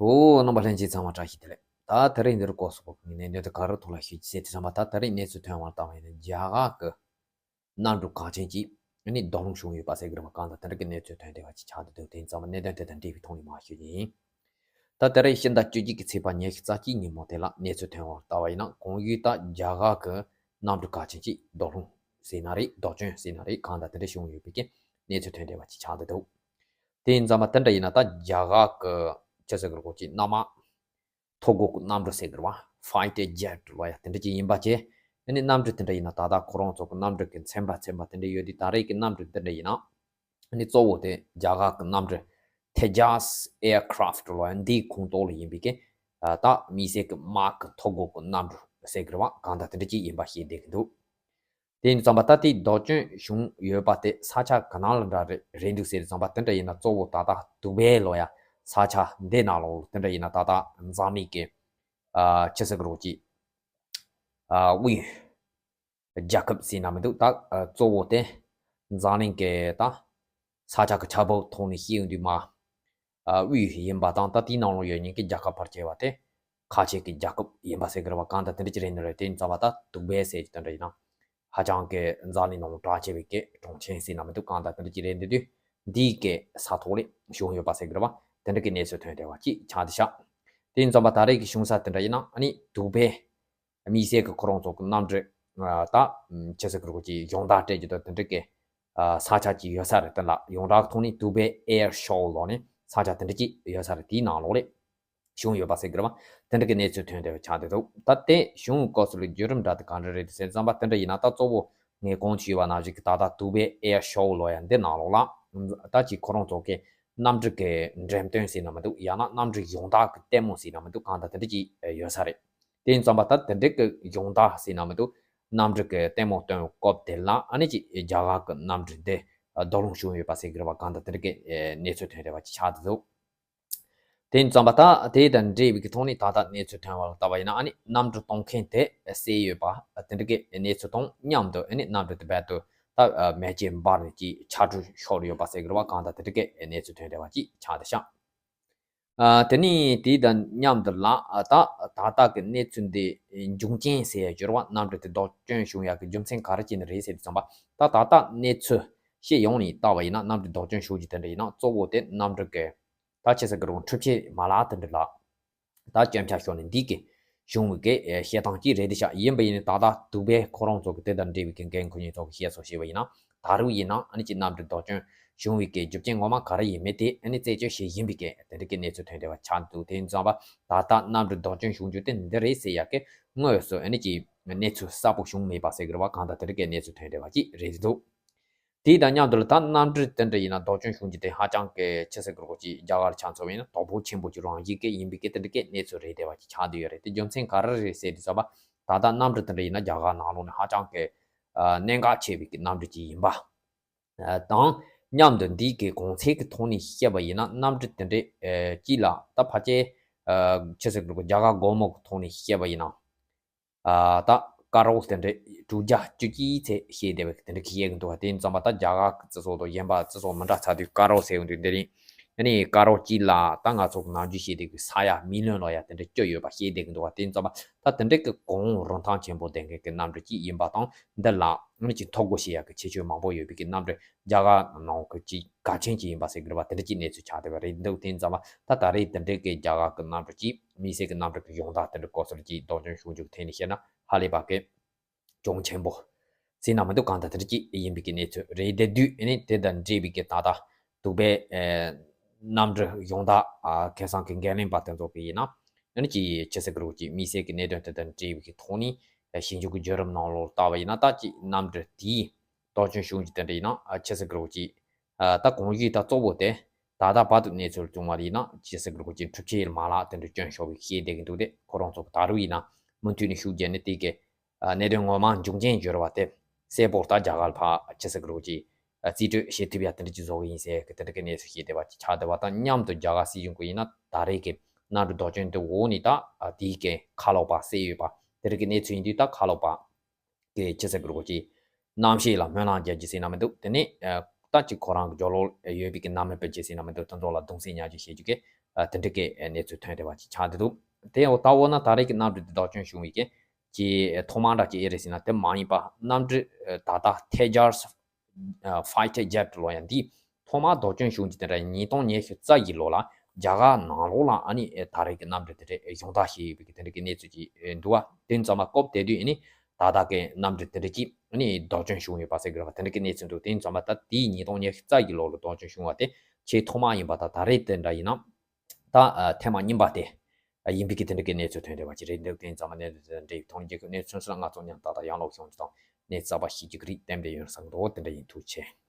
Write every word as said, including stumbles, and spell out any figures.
ཨོ། རྣམ་པ་ལྷན་རྒྱས་ཚང་མ་བཀྲ་ཤིས་བདེ་ལེགས། ད་དེ་རིང་འདིར་སྐོར་སོགས་ཀྱི་གནད་དོན་དེ་ག་རེ་ཐོག་ལ་ཞུ་རྒྱུ་ཟེར་དུས་ཙམ་པ། ད་དེ་རིང་གནས་ཚུལ་ཐོན་པར་བལྟས་པ་ཡིན་ན། རྒྱ་གར་གྱི་གནམ་གྲུ་གང་ཅན་ཅིག་ནི་རྡོ་ལུང་བྱུང་ཡོད་པ་ཟེར་གྱི་རེད་པ། གང་ལྟར་དེ་འདྲ་གི་གནས་ཚུལ་ཐོན་བསྡད་པ་ཅིག་ཆགས་བསྡད་འདུག་དེ་ཡིན་ཙང་གནད་དོན་དེ་དང་འབྲེལ་བའི་ཐོག་ནས་མར་ཞུ་རྒྱུ་ཡིན། ད་དེ་རིང་ཕྱི་ཟླ་བཅུ་གཅིག་གི་ཚེས་པ་ཉི་ཤུ་རྩ་གཅིག་ཉིན་མོ་དེ་ལ་གནས་ཚུལ་ཐོན་པར་བལྟས་པ་ཡིན་ན། གོང་ཞུས་ལྟར་རྒྱ་གར་གྱི་གནམ་གྲུ་གང་ཅན་ཅིག་རྡོ་ལུང་ཟེར་ན་རེད། རྡོ་སྐྱོན་ཟེར་ན་རེད། གང་ལྟར་དེ་འདྲ་བྱུང་ཡོད་པའི་གི་གནས་ཚུལ་ཐོན་བསྡད་པ་ཅིག་ཆགས་བསྡད་འདུག་དེ་ཡིན་ཙང་མ་དེ་འདྲ་ཡིན་ན། ད་རྒྱ་གར་གྱི་ཆི་ཟེར་གྱི་རེད། གོ་ཅིག་གནམ་དམག་མཐོ་སྒོ་གི་གནམ་གྲུ་ཟེར་གྱི་རེད་པ། ཕའི་ཊར་ཇེ་ཊི་ལབ་ཡ་དེ་འདྲ་ཅིག་ཡིན་པ་བྱས། ཨ་ནི་གནམ་གྲུ་དེ་འདྲ་ཡིན་ན་ད་ལྟ་ཁོ་རང་ཚོ་གི་གནམ་གྲུ་གི་ཚན་པ་ཚན་པ་དེ་འདྲ་ཡོད་དུས། ད་རེས་ཀྱི་གནམ་གྲུ་དེ་འདྲ་ཡིན་ན། ཨ་ནི་གཙོ་བོ་དེ་རྒྱ་གར་གྱི་གནམ་གྲུ་Tejas Aircraft ལབ་ཡ་འདིའི་ཁོངས་གཏོགས་ལ་ཡིན་པའི་གི། ཨ། ད་དམིགས་བསལ་གྱི་དམག་གི་མཐོ་སྒོ་གི་གནམ་གྲུ་ཟེར་གྱི་རེད་པ། གང་ལྟར་དེ་འདྲ་ཅིག་ཡིན་པ་ཤེས་བསྡད་ཀྱི་འདུག་དེ་ཡིན་ཙང་མ་ད་ལྟའི་རྡོ་སྐྱོན་བྱུང་ཡོད་པ་དེ་ས་ཆ་ག་ན་ལ་འདྲ་རེད་རེད་འདུག་ཟེར་ཙང་མ། དེ་འདྲ་ཡིན་ན་གཙོ་བོ་ད་ལྟ་དུ་བྷེ་ལབ་ཡ་ས་ཆ་འདི་ནང་ལོགས། དེ་འདྲ་ཡིན་ན་ད་ལྟ་འཛམ་གླིང་གི། ཨ། ཆི་ཟེར་གྱི་རེད། གོ་ཅིག་ཨ། དབུས་རྒྱལ་ཁབ་ཟེར་ན་མི་འདུག་ད། ཨ། གཙོ་བོ་དེ་འཛམ་གླིང་གི་ད་ས་ཆ་གི་ཁྱབ་འཕགས་ཐོག་ནས་བཤད་ཡོང་དུས་མ། ཨ། དབུས་ཡིན་པ་དང་། ད་དེའི་ནང་ལོགས་ཡོད་མཁན་གྱི་རྒྱལ་ཁབ་ཕལ་ཆེ་བ་དེ་ཁ་ཆེ་གི་རྒྱལ་ཁབ་ཡིན་པ་ཟེར་གྱི་རེད་པ། གང་ལྟར་དེ་འདྲ་ཅིག་རེད་ནི་རེད། དེ་ཡིན་ཙང་མ་ད་དུ་བྷེ་ཟེར་གྱི་དེ་འདྲ་ཡིན་ན། ཧ་ཅང་གི་འཛམ་གླིང་ནང་གྲགས་ཆེ་བའི་གི་གྲོང་ཁྱེར་ཟེར་ན་མི་འདུག་གང་ལྟར་དེ་འདྲ་ཅིག་རེད་འདུག་དུས། འདིའི་གི་ས་ཐོག་ལ་བྱུང་ཡོད་པ་ཟེར་གྱི་རེད་པ། དེ་འདྲ་གི་གནས་ཚུལ་ཐོན་བསྡད་པ་ཅིག་ཆགས་བསྡད་ཤག་དེ་ཡིན་ཙང་མ་ད་རེས་ཀྱི་བྱུང་ས་དེ་འདྲ་ཡིན་ན། ཨ་ནི་དུ་བྷེ་དམིགས་བསལ་གྱི་ཁོ་རང་ཚོ་གི་གནམ་གྲུ། ཨ། ད་ཆི་ཟེར་གྱི་རེད། གོ་ཅིག་སྦྱོང་བརྡར་སྤྲད་རྒྱུ་དང་དེ་འདྲ་གི། ཨ། ས་ཆ་ཅིག་ཡོད་ས་རེད། དེ་ལ་ཡོངས་གྲགས་ཐོག་ནས་དུ་བྷེ་ཨེར་ཤོ་ལབ་ནས་ས་ཆ་དེ་འདྲ་ཅིག་ཡོད་ས་རེད། དེའི་ནང་ལོགས་ལ་བྱུང་ཡོད་པ་ཟེར་གྱི་རེད་པ། དེ་འདྲ་གི་གནས་ཚུལ་ཐོན་བསྡད་པ་ཆགས་བསྡད་འདུག་ད་དེ་བྱུང་བའི་སྐབས་སུ་ལ་བརྒྱུད་རིམ་འདྲ་དེ་ག་འདྲ་རེད་ཟེར་ཙམ་པ། དེ་འདྲ་ཡིན་ན་ད་གཙོ་བོ་ངས་གོང་དུ་ཞུས་པ་ནང་བཞིན་གྱི་ད་ལྟ་དུ་བྷེ་ཨེར་ཤོ་ལབ་ཡ་འདི་ནང་ལོགས་ལ། ད་ཅིག་ཁོ་རང་ཚོ་གི་གནམ་གྲུ་གི་འགྲེམས་སྟོན་ཟེར་ན་མི་འདུག་ཡང་ན་གནམ་གྲུ་སྦྱོང་བརྡར་གྱི་ལྟད་མོ་ཟེར་ན་མི་འདུག་གང་ལྟར་དེ་འདྲ་ཅིག་ཡོད་ས་རེད། དེ་ཡིན་ཙང་མ་ད་དེ་འདྲ་གི་སྦྱོང་བརྡར་ཟེར་ན་མི་འདུག་གནམ་གྲུ་གི་ལྟད་མོ་སྟོན་སྐབས་དེ་ལ། ཨ་ནི་ཅིག་རྒྱ་གར་གྱི་གནམ་གྲུ་འདི་རྡོ་ལུང་བྱུང་ཡོད་པ་ཟེར་གྱི་རེད་པ། གང་ལྟར་དེ་འདྲ་གི་གནས་ཚུལ་ཐོན་བསྡད་པ་ཅིག་ཆགས་བསྡད་འདུག་དེ་ཡིན་ཙང་མ་ད་དེ་དང་འབྲེལ་བའི་གི་ཐོག་ནས་ད་ལྟ་གནས་ཚུལ་ཐོན་པ་ལ་བལྟས་པ་ཡིན་ན། ཨ་ནི་གནམ་གྲུ་གཏོང་མཁན་དེ་བསད་ཡོད་པ་དེ་འདྲ་གི་གནས་ཚུལ་དང་མཉམ་དུ། ཨ་ནི་གནམ་གྲུ་དེ་རྦད་དེ་ད་མེ་ལྕེ་འབར་ནས་ཅིག་ཆག་འགྲོ་ཤོར་ཡོད་པ་ཟེར་གྱི་རེད་པ། གང་ལྟར་དེ་འདྲ་གི་གནས་ཚུལ་ཐོན་བསྡད་པ་ཅིག་ཆགས་བསྡད་ཤག་ཨ། དེ་ནས་དེ་དང་མཉམ་དུ་ལ། ཨ། ད་ད་ལྟ་གི་གནས་ཚུལ་འདི་འབྱུང་རྐྱེན་ཟེར་ཡ་ཡོད་རེད་པ། གནམ་གྲུ་དེ་རྡོ་སྐྱོན་བྱུང་ཡ་གི་རྒྱུ་མཚན་ག་རེ་བྱས་ནས་རེད་ཟེར་དུས་ཙམ་པ། ད་ད་ལྟ་གནས་ཚུལ་ཤེས་ཡོང་ནས་བལྟས་པ་ཡིན་ན། གནམ་གྲུ་རྡོ་སྐྱོན་བྱུང་རྒྱུ་དེ་འདྲ་ཡིན་ན་གཙོ་བོ་དེ་གནམ་གྲུ་གི་ད་ཆི་ཟེར་གྱི་རེད། འཕྲུལ་ཆས་མ་ལག་དེ་འདྲ་ལ་ད་སྐྱོན་ཆ་ཤོར་ནས་འདི་གི་བྱུང་བའི་གི་བཤད་སྟངས་ཅིག་རེད་དེ་ཤག་ཡིན་པ་ཡིན་ནའི་ད་ལྟ་དུ་བྷེ་ཁོ་རང་ཚོ་གི་དེ་དང་འབྲེལ་བའི་གི་འགན་ཁུར་མཁན་ཚོ་གི་བཤད་སྲོལ་བྱས་པ་ཡིན་ན། ད་རུང་ཡིན་ན་ཨ་ནི་ཅིག་གནམ་གྲུ་རྡོ་སྐྱོན་བྱུང་བའི་གི་རྒྱུ་རྐྱེན་ངོ་མ་ག་རེ་ཡིན་མིན་དེ་ཨ་ནི་རྩད་གཅོད་བྱེད་བཞིན་པའི་གི་དེ་འདྲ་གི་གནས་ཚུལ་ཐོན་བསྡད་པ་ཆགས་འདུག་དེ་ཡིན་ཙང་པ་ད་ལྟ་གནམ་གྲུ་རྡོ་སྐྱོན་བྱུང་རྒྱུ་དེ་འདི་རེད་ཟེར་ཡ་གི་དངོས་སུ་ཨ་ནི་ཅིག་གནས་ཚུལ་གསལ་པོ་བྱུང་མེད་པ་ཟེར་གྱི་རེད་པ། གང་ལྟར་དེ་འདྲ་གི་གནས་ཚུལ་ཐོན་བསྡད་པ་ཅིག་རེད་འདུག་དེ་དང་མཉམ་དུ་ལ་ད་གནམ་གྲུ་དེ་འདྲ་ཡིན་ན་རྡོ་སྐྱོན་བྱུང་རྒྱུ་དེ་ཧ་ཅང་གི་ཆི་ཟེར་གྱི་རེད། གོ་ཅིག་རྒྱ་གར་ཆ་མཚོན་པ་ཡིན་ན་དོ་ཕོག་ཆེན་པོ་ཅིག་རང་བཞིན་གི་ཡིན་པའི་གི་དེ་འདྲ་གི་གནས་ཚུལ་རེད་བསྡད་པ་ཅིག་ཆགས་བསྡད་ཡོད་རེད། དེ་རྒྱུ་མཚན་ག་རེ་རེད་ཟེར་དུས་ཙམ་པ། ད་ལྟ་གནམ་གྲུ་དེ་འདྲ་ཡིན་ན་རྒྱ་གར་ནང་ལོགས་ནས་ཧ་ཅང་གི་ཨ་གནད་འགག་ཆེ་བའི་གི་གནམ་གྲུ་ཅིག་ཡིན་པ། ཨ། དང་མཉམ་དུ་འདིའི་གི་གོང་ཚད་ཀྱི་ཐོག་ནས་བཤད་པ་ཡིན་ན། གནམ་གྲུ་དེ་འདྲའི་ཨ་གཅིག་ལ་ད་ཕལ་ཆེར་ཨ་ཆི་ཟེར་གྱི་རེད། གོ་རྒྱ་གར་སྒོར་མོ་གི་ཐོག་ནས་བཤད་པ་ཡིན་ན། ཨ། ད་ཀ་རོར་དེ་འདྲའི་དྲུག་བརྒྱ་བཅུ་གཅིག་ཚད་བཤད་བསྡད་པའི་དེ་འདྲ་གི་བཤད་ཀྱི་འདུག་པ། དེ་ཡིན་ཙང་པ་ད་རྒྱ་གར་གྱི་སྤྱི་ཚོགས་དང་གཞན་པ་སྤྱི་ཚོགས་མི་འདྲ་ཚ་དུས་ཀ་རོར་ཟེར་ཡོང་དུས་འདི་རིང་ཨ་ནི་ཀ་རོར་གཅིག་ལ་ད་ང་ཚོ་གི་ནམ་རྒྱུན་བཤད་བསྡད་པའི་ས་ཡ་མི་ལི་ཡོན་ལབ་ཡ་དེ་འདྲ་བཅུ་ཡོད་པ་བཤད་བསྡད་ཀྱི་འདུག་པ། དེ་ཡིན་ཙང་པ་ད་དེ་འདྲ་གི་གོང་རིན་ཐང་ཆེན་པོ་ལྡན་མཁན་གྱི་གནམ་གྲུ་གཅིག་ཡིན་པ་དང་། འདི་ལ་ཨ་ནི་ཅིག་ཐོ་འགོད་བྱེད་ཡ་གི་ཁྱད་ཆོས་མང་པོ་ཡོད་པའི་གི་གནམ་གྲུ། རྒྱ་གར་ནང་གི་ཅིག་གལ་ཆེན་ཅིག་ཡིན་པ་ཟེར་གྱི་རེད་པ། དེ་འདྲ་ཅིག་གནས་ཚུལ་ཆགས་བསྡད་པ་རེད་འདུག་དེ་ཡིན་ཙང་པ་ད་ད་རེས་དེ་འདྲའི་གི་རྒྱ་གར་གྱི་གནམ་གྲུ་ཅིག་དམིགས་བསལ་གྱི་གནམ་གྲུ་གི་སྦྱོང་བརྡར་དེ་འདྲ་སྐོར་སོགས་ཅིག་རྡོ་སྐྱོན་བྱུང་རྒྱུ་གི་ཐད་ནས་བཤད་ན་ཧ་ལས་པ་གི་གྱོང་ཆེན་པོ་ཟེར་ན་མི་འདུག་གང་ལྟར་དེ་འདྲ་ཅིག་ཡིན་པའི་གི་གནས་ཚུལ་རེད་བསྡད་དུས། ཨ་ནི་དེ་དང་འབྲེལ་བའི་གི་ད་ལྟ་དུ་བྷེ་ཨེ་གནམ་གྲུ་སྦྱོང་བརྡར་ཨ་ཁེ་བཟང་གི་འགན་ལེན་པ་དེ་ཚོ་གི་ཡིན་ན། ཨ་ནི་ཅིག་ཆི་ཟེར་གྱི་རེད། ཅིག་དམིགས་བསལ་གྱི་གནད་དོན་དེ་དང་འབྲེལ་བའི་གི་ཐོག་ནས་ཞིབ་འཇུག་གི་བརྒྱུད་རིམ་ནང་ལོགས་ལྟ་བ་ཡིན་ན། ད་ཅིག་གནམ་གྲུ་དེའི་རྡོ་སྐྱོན་བྱུང་རྒྱུ་དེ་འདྲ་ཡིན་ན། ཨ་ཆི་ཟེར་གྱི་རེད། ཅིག་ཨ་ད་གོང་ཞུས་ད་གཙོ་བོ་དེ་ད་ལྟ་བར་དུ་གནས་ཚུལ་བྱུང་བ་ཡིན་ན། ཆི་ཟེར་གྱི་རེད། ཅིག་འཕྲུལ་ཆས་མ་ལག་དེ་འདྲ་སྐྱོན་ཤོར་བའི་བཤད་བསྡད་ཀྱི་འདུག་དེ་ཁོ་རང་ཚོ་གི་ད་རུང་ཡིན་ན་མུ་མཐུད་ནས་ཤུགས་བརྒྱབ་ནས་དེ་གི་ཨ་གནད་དོན་ངོ་མ་འབྱུང་རྐྱེན་སྦྱོར་བ་དེ་གསལ་པོ་ད་རྒྱ་གར་ཕར་ཆི་ཟེར་གྱི་རེད། ཅིག་ཨ་རྩིས་སྤྲོད་བྱེད་ཐུབ་ཡ་དེ་འདྲ་ཅིག་བཟོ་གི་ཡིན་ཟེར་གི་དེ་འདྲ་གི་གནས་ཚུལ་བཤད་བསྡད་པ་ཅིག་ཆགས་བསྡད་པ་དང་མཉམ་དུ། རྒྱ་གར་སྲིད་གཞུང་གི་ཡིན་ན་ད་རེས་ཀྱི་གནམ་གྲུ་རྡོ་སྐྱོན་དེ་འོག་ནས་ད་ཨ་དེའི་གི་ཁ་ལོག་པ་བསད་ཡོད་པ་དེ་འདྲ་གི་གནས་ཚུལ་ཡིན་དུས། ད་ཁ་ལོག་པ་གི་ཆི་ཟེར་གྱི་རེད། ཅིག་རྣམ་ཤེས་ལ་སྨོན་ལམ་རྒྱག་རྒྱུ་ཟེར་ན་མི་འདུག་དེ་ནས་ཨ་ད་ཅིག་ཁོ་རང་གི་སྦྱོར་ཀློག་ཡོད་པའི་གི་ནང་མི་སྤུན་མཆེད་ཟེར་ན་མི་འདུག་དེ་ཚོ་ལ་གདུང་སེམས་མཉམ་སྐྱེད་བྱེད་རྒྱུ་གི་ ཨ་དེ་འདྲ་གི་གནས་ཚུལ་ཐོན་བསྡད་པ་ཅིག་ཆགས་བསྡད་འདུག་དེ་འོ་ད་འོ་ན་ད་རེས་ཀྱི་གནམ་གྲུ་དེ་བདག་སྐྱོང་བྱུང་བའི་གི་ཀྱི་ཐོག་མ་འདྲ་ཅིག་ཨེ་རེད་ཟེར་ན། དེ་མ་ཡིན་པ་གནམ་གྲུ་ཨ་ད་ལྟ་ཐེ་ཇར་ཨ་ཕའི་ཊར་ཇེ་ཊི་ལོ་ཡ་འདི་ཐོག་མ་བདག་སྐྱོང་བྱུང་རྒྱུ་དེ་འདྲ་ཉིས་སྟོང་ཉི་ཤུ་རྩ་བཞི་ལོ་ལ་རྒྱ་གར་ནང་ལོགས་ལ་ཨ་ནི་ཨེ་ད་རེས་ཀྱི་གནམ་གྲུ་དེ་འདྲ་ཨེ་སྦྱོང་བརྡར་བྱས་ཡོད་པའི་གི་དེ་འདྲ་གི་གནས་ཚུལ་ཅིག་ཨེ་འདུག་བ། དེ་ཙམ་པ་སྐབས་དེ་དུས་ཨ་ནི་ད་ལྟ་གི་གནམ་གྲུ་དེ་འདྲ་ཅིག་ཨ་ནི་བདག་སྐྱོང་བྱུང་ཡོད་པ་ཟེར་གི་རེད་བ། དེ་འདྲ་གི་གནས་ཚུལ་འདུག་དེ་ཙམ་པ་ད་དེའི་ཉིས་སྟོང་ཉི་ཤུ་རྩ་བཞི་ལོ་ལ་བདག་སྐྱོང་བྱུང་བ་དེ་ཆེས་ཐོག་མ་ཡིན་པ་དང་ད་རེས་དེ་འདྲ་ཡིན་ན་ད་ཨ་ཐེངས་མ་གཉིས་པ་དེ་ཡིན་པའི་གི་དེ་འདྲ་གི་གནས་ཚུལ་ཐོན་བསྡད་པ་ཅིག་རེད་འདུག་དེ་ཙམ་པ་གནས་ཚུལ་དེ་འདྲ་ཡིན། ཐོག་མའི་རྒྱལ་ཁབ་གནས་ཚུལ་སོགས་ལ་ང་ཚོ་མཉམ་ཏག་ཏག་ཡང་ལོག་ཤོང་རྒྱུ་དང་གནས་ཚུལ་གསར་པ་ཤེས་རྒྱུ་གི་རིགས་ཏན་ཏན་ཡོང་བསམ་གི་འདུག་དེ་འདྲ་ཡིན། ཐུགས་རྗེ་ཆེ།